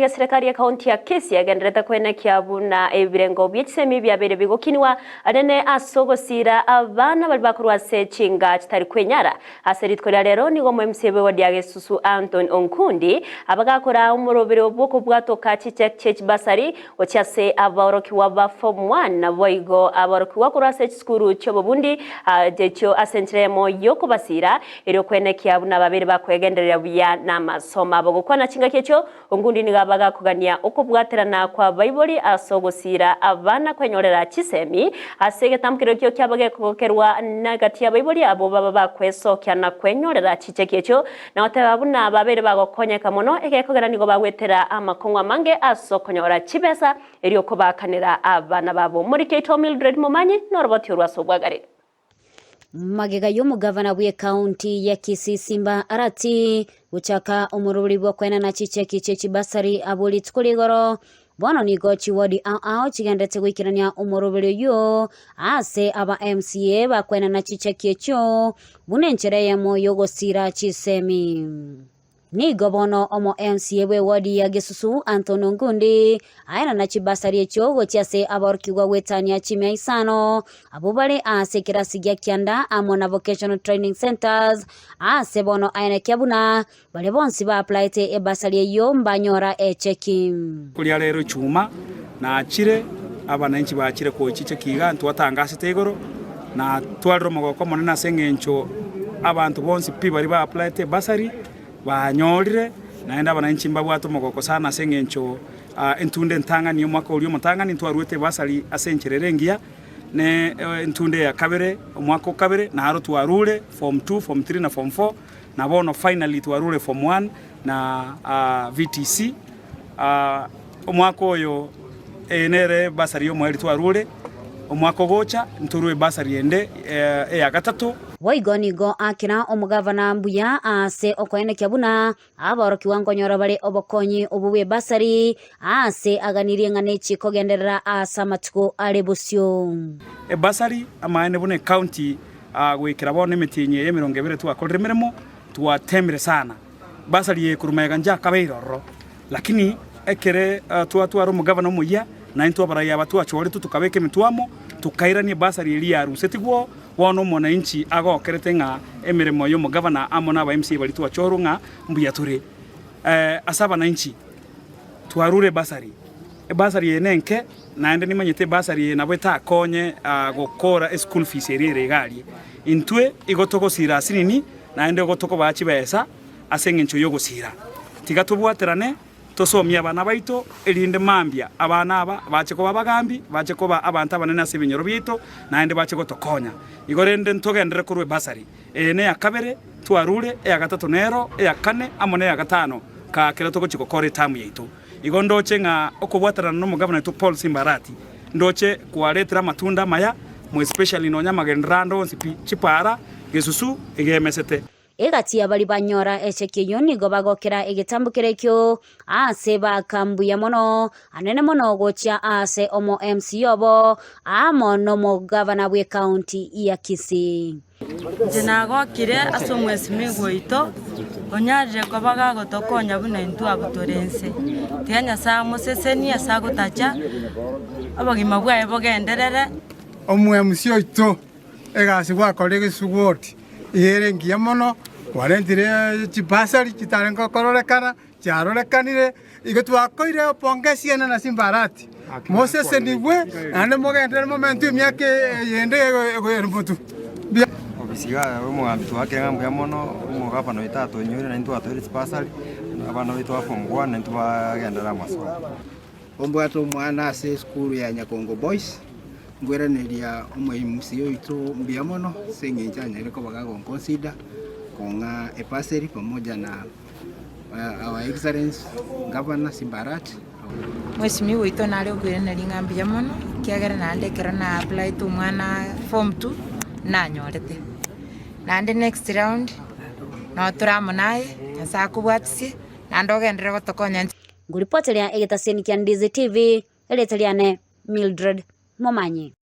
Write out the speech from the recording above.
nigo eserekari y'ekaunti ya Kisii egendererete koenekia buna ebirengo bie chisemi biabeire bigokinigwa anene ase ogosiira abana baria bakorwa ase chinga chitari kwenyara. Ase rituko ria rero nigo omo MCA bw'ewodi ya Gesusu Anthony Onkundi abagakora omoroberi bw'okobwatoka chicheki chie chibasari gochia ase abaorokigwa ba form one naboigo abaorokigwa korwa ase chisukuru chi'obobundi echio ase enchera eyemo y'okobasiira Erio kwenekia buna babere bakwegendereria buya namasomo abo. Gokwana chingaki echio, Ongundi nigo abagakogania okobwaterana kw'abaibori ase ogosiira abana kwenyorera chisemi ase egetambo kerokio kiabo gekogokerwa nagati y'abaibori abwo baba bakwesokia na kwenyorera chicheki echio, na goteba buna babeire bagokonyeka mono egekogera nigo bagwetera amakong'u amange ase okonyora chibesa erio kobaakanera abana babo. Morike oito Mildred Momanyi noroboti orwo ase obwagare. Magega y'omogavana bw'ekaunti ya Kisii Simba Arati gochaka omorobori bw'okoenana chicheki chie chibasari abwo rituko rigoro, bono nigo chiwodi ao ao chigenderete goikerania omoroberi oyio ase aba MCA bakoenana chicheki echio buna enchera eyemo y'ogosira chisemi. Nigo bono omo MCA bw'ewodi ya Gesusu, Anthony Ongundi, aenana chibasari echio gochia ase aborokigwa goetania chimia isano, abwo bare ase ekerasi gia kianda amo na Vocational Training Centres, ase bono aenekia buna baria bonsi ba applaete ebasari eyio mbanyora echeki. Koria rero echuma nachire, abananchi bachire koichicha ekiga ntwatangasete igoro, na twarire omogoko omonene ase eng'encho abanto bonsi pi baria ba applaete ebasari banyorire, naende abananchi mbabwate omogoko sana ase eng'encho entunda entang'ani omwaka oria omotang'ani ntwaruete ebasari ase enchera ere engiya, ne entunda eya kabere omwaka o kabere naro twarure form two, form three na form four, na bono finally twarure form one na VTC. Omwaka oyo eye nere ebasari y'omoerio twarure, omwaka ogocha ntorue ebasari ende eya gatato. Boigo nigo akera omogavana mbuya ase okoenekia buna aborokigwa nkonyora bare obokonyi obwo bw'ebasari aase aganirie ng'a nechi kogenderera ase amatuko are bosio. Ebasari amaene buna ecounty goikera bono emetienyi eye emerongo ebere twakorire emeremo twatemire sana. Basari eye korwa magega inche akabeire ororo, lakini ekere twatwara omogavana omoyia, na intwe abarai aba twachoretwe tokabeka emetwe amo, tokairania ebasari eria yarusetigwe oo, bono omwananchi agokerete ng'a emeremo y'omogavana amo na aba MCA baria twachorwa ng'a mbuya tore. Ase abananchi, twarure ebasari, ebasari eye nenke, naende nimanyete ebasari eye nabo etakonye gokora eschool fees eria ere iga aria. Intwe igo togosira asinini. Naende igo tokobaa chibesa ase engencho y'ogosiira. Tiga tobwaterane, tosomie abana baito, erinde mambia abana aba bache koba abagambi, bache koba abanto abanene ase ebinyoro biaito, naende bache gotokonya. Igo rende ntogenderere korwa ebasari eye neya kabere twarure, eya gatato nero, eya kane, amo neya gatano, kaa kero togochia gokora etamu yaito. Igo ndoche ng'a okobwaterana nomogabana oito Paul Simbarati, ndoche kwaretire amatunda amaya, more especially nonya amagenderero ande onsi pi, chipara, gesusu, egemesete. Egati y'abaria banyora echeki eyio nigo bagokera egetambo keria ekio aase baaka mbuya mono, anene mono gochia aase omo MC obo amo nomogavana bw'ecounty ya Kisii. Inche nagokire ase omwesimigwa oito, onyarire koba gagotokonya buna intwe abwo tore inse. Tiga Nyasae amosesenie ase agotacha obogima bwaye bogenderere. Omwemusi oito, egasi gwakorire egesugoti iga ere engiya mono, kwarentire chibasari chitarenge kororekana, chiarorekanire, igo twakoire opongesi ene na chimbarati, mosesenigwe naende mogenderere momentwe emiaka eyende ere motwe. Mbuya. Obisi iga omogambi twakire ng'a mbuya mono, omogabana oito atonyorire naintwe twatoire chibasari, abana baito ba form one naintwe bagenderere amasomo. Ombwate omwana ase esukuru ya Nyakongo Boys, nkoiraneria omoimusi oito mbuya mono ase eng'encho anyare koba gagonconsider kong'a ebasari pamoja na Our Excellence Governor Simba Arati. Mweshimiwa oito nare okoiraneria ng'a mbuya mono, ekiagera naende ekero na applied omwana form two, nanyorete. Naende next round, nabo tore amo naye, Nyasaye akobwatisie, naende ogenderere gotokonya. Ngoripoteria egetaseni kia Ndizi TV, erieta riane Mildred Momanyi.